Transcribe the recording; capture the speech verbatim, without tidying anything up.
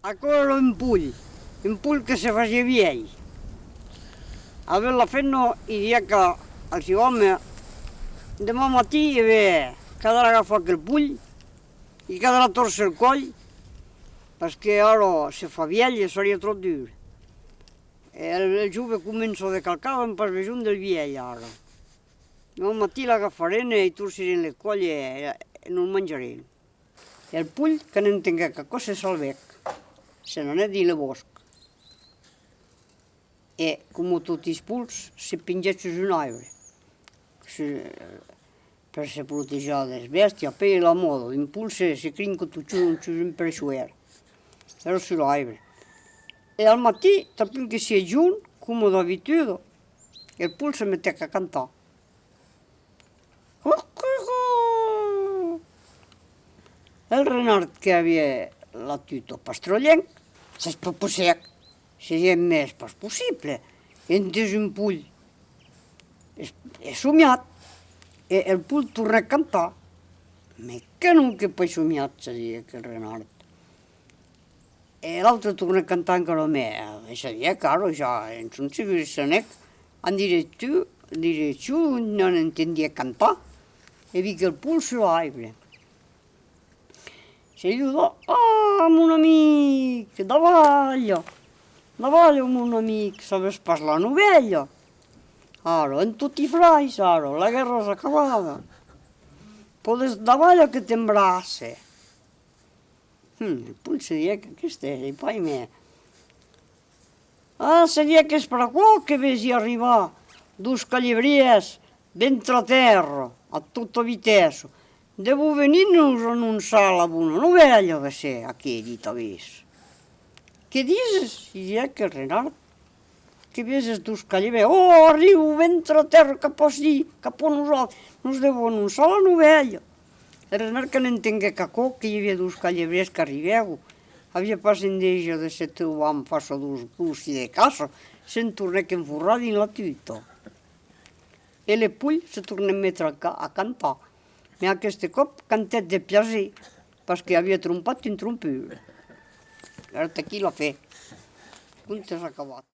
Aquò èra un polh, un polh que se fasiá vièlh. Avetz la femna i diguèc al siu òme: deman matin, e ben, caldrà agafar aquel polh, i caldrà tòrcer el còl, perque ara se fa vièlh e seriá tròp dur. E el, el jove comença de calcar, avèm pas besonh del vièlh ara. Deman matin l'agafarem e i torcirem le còl e, e nos manjarem. E el polh, quand entenguèc aquò, se salvèc, se n'anèc dins le bòsc. E, coma toti es polhs, se pengèc sus un aibre, sus, per se protejar des bèstias. Puèi la mòda, un polh se, se crinca totjorn sus un perchoèr, èra sus l'aibre. E al matin, tanpun que siá jorn, coma d'abituda, el polh se metèc a cantar. El renard, que aviá la tuta pas tròp luènh, s'espapossèc, se diguèc: mès pas possible, entès un polh, es, es somiat. E el polh tornèc cantar. Mès que non, qu'es pas somiat, se diguèc el renard. E l'autre tornèc cantar encara mès, e se diguèc: ara ja en son segur, se n'anèc en direccion, en direccion ont entendiá cantar, e vic el polh sus l'aibre. Se diguèc: ah, mon amic, davalha, davalha, mon amic, sabes pas la novèla? Ara, en toti frais, ara, la guèrra es acabada. Pòdes davalhar que t'embrace. Hum, el polh se diguèc: aqueste es pas mès. Ah, se diguèc, es per aquò que vesi arribar dos calibrièrs ventre a tèrra, a tota vitèssa. Devon venir nos anonçar la bona novèla, de se, aquò ditz: que dises? Diguèc el renard. Que vesi dos calibrièrs: oh, arribon, ventre a tèrra, cap ací, cap a nosauts, nos devon anonçar la novèla. El renard, quand entenguèc aquò, que i aviá dos calibrièrs qu'arribèvan, aviá pas enveja de se trobar en fàcia dos gossi de caça, se'n tornèc enforrar dins la tuta. E le polh se tornèc metre a ca-, a cantar, mès aqueste còp cantèc de plaser, perque aviá trompat un trompur. Èra aquí la fin. Conte es acabat.